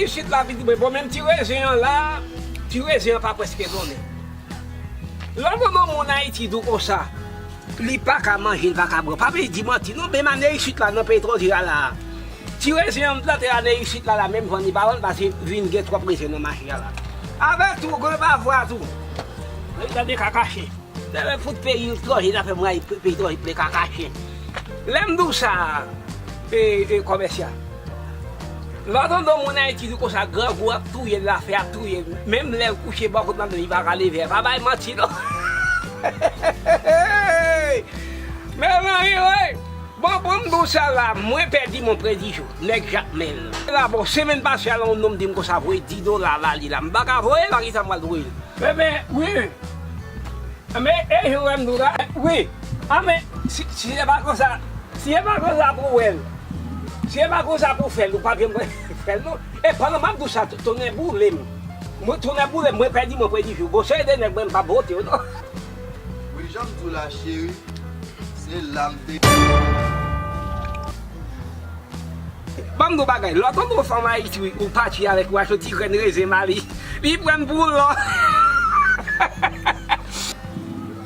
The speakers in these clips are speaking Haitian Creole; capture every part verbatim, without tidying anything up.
Isit la vin di mwen, bon, menm ti rezen an la, ti rezen an pa prèske donnen. Lè w tande yon moun Ayiti di w konsa, li pa ka manje, li pa ka bwè. Pa vle di manti, non, menm ane isit la, nan peyi etranze a la. Ti rezen an m plante ane isit la, la, menm vann li pa vann, paske vin gen twòp rezen nan mache a la. Avèk tou, gen pa vwa tou. Li tande kakache. Lè fout peyi etranje, zafè mwen, peyi etranje, ple kakache. Lè m di w sa, e, e, kòmèsyan. Lè w tande yon moun Ayiti di konsa, grangou ap touye l, lafè ap touye l. Menm lè l kouche bò kot madanm li, li pa ka leve, pa bay manti non. Men mari, wi. Bon, bon, m di w sa la, mwen pèdi mon prèdi jou, nèg Jakmèl. La, bon, semèn pase a, la, yon nonm di m konsa, voye dis dola ba li la. M pa ka voye l, pa kisa m pral voye l? Enben, wi. Enben, e, e, wè m di w la, wi. A, men, si, si se pa konsa, si se pa konsa pou w wè l, si se pa konsa pou w fè l, ou p ap janm fè l, non. E, pandan m ap di w sa, tonnè boule m. Mwen, tonnè boule m, mwen pèdi, mwen pèdi jou. Gon seri de nèg, mwen, m p ap vote yo, non. Wi, jan m di w la, cheri, se la m te. Ban m di w bagay, lè w tande yon fanm Ayiti, wi, ou pati avèk, ou achte yon ti grenn rezen ba li, li pran pou w lò.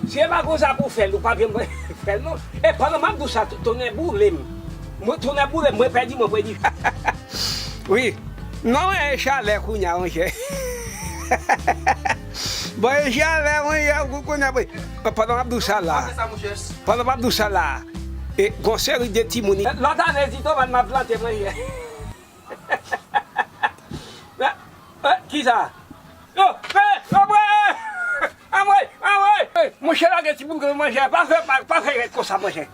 Si se pa konsa pou w fè l, ou p ap janm fè l, non. E pandan m ap di w sa, tonnè boule m. Mwen, tonnè boule m, mwen pèdi, mwen pèdi. Wi. Non, e chalè kounye a, monchè. Bon, e chalè, monchè, kounye a, bon. Pandan m ap di w sa la. Pandan m ap di w sa la. E gon seri de timoun. Lòt ane, ti tomat m ap plante, monchè. Eh, eh, kisa? Yo, eh, yo, bwè! Anmwey, anmwey! Eh, monchè, lage ti boul ke manje, pa fè, pa, pa fè rèd konsa, monchè.